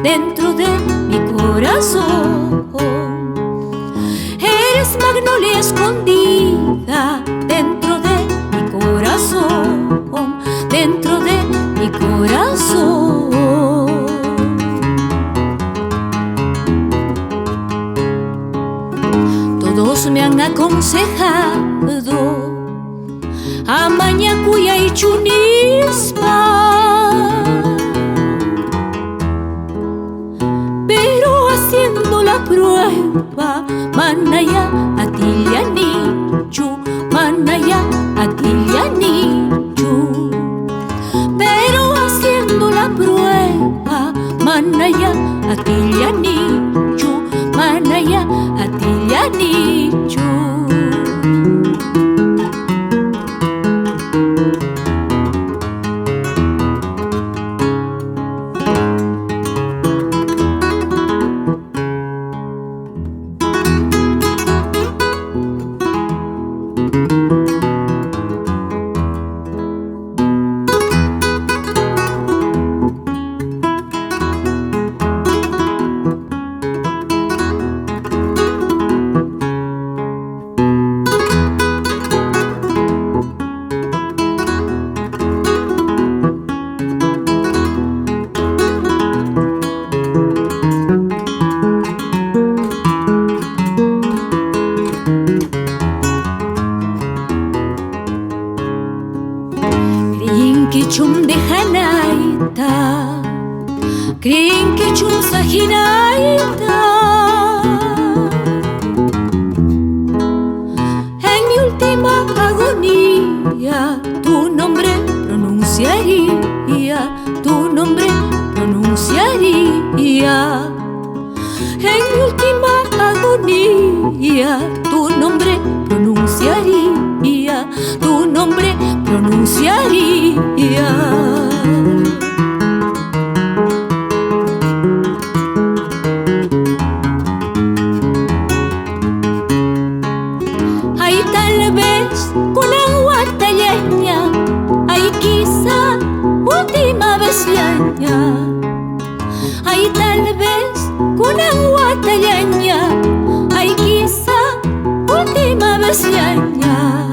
dentro de mi corazón. Eres magnolia escondida dentro de mi corazón, dentro de mi corazón. Todos me han aconsejado amañacuya y chunispa, pero haciendo la prueba, manaya atillanichu, manaya atillanichu. Pero haciendo la prueba, manaya atillanichu, manaya atillanichu. Chum de janaita, creen que chum sajinaita. En mi última agonía, tu nombre pronunciaría, tu nombre pronunciaría. En mi última agonía, tu nombre pronunciaría, tu nombre pronunciaría. Ay, tal vez con agua talleña, ay, quizá última vez yaña. Ay, tal vez con agua talleña, ay, quizá última vez yaña.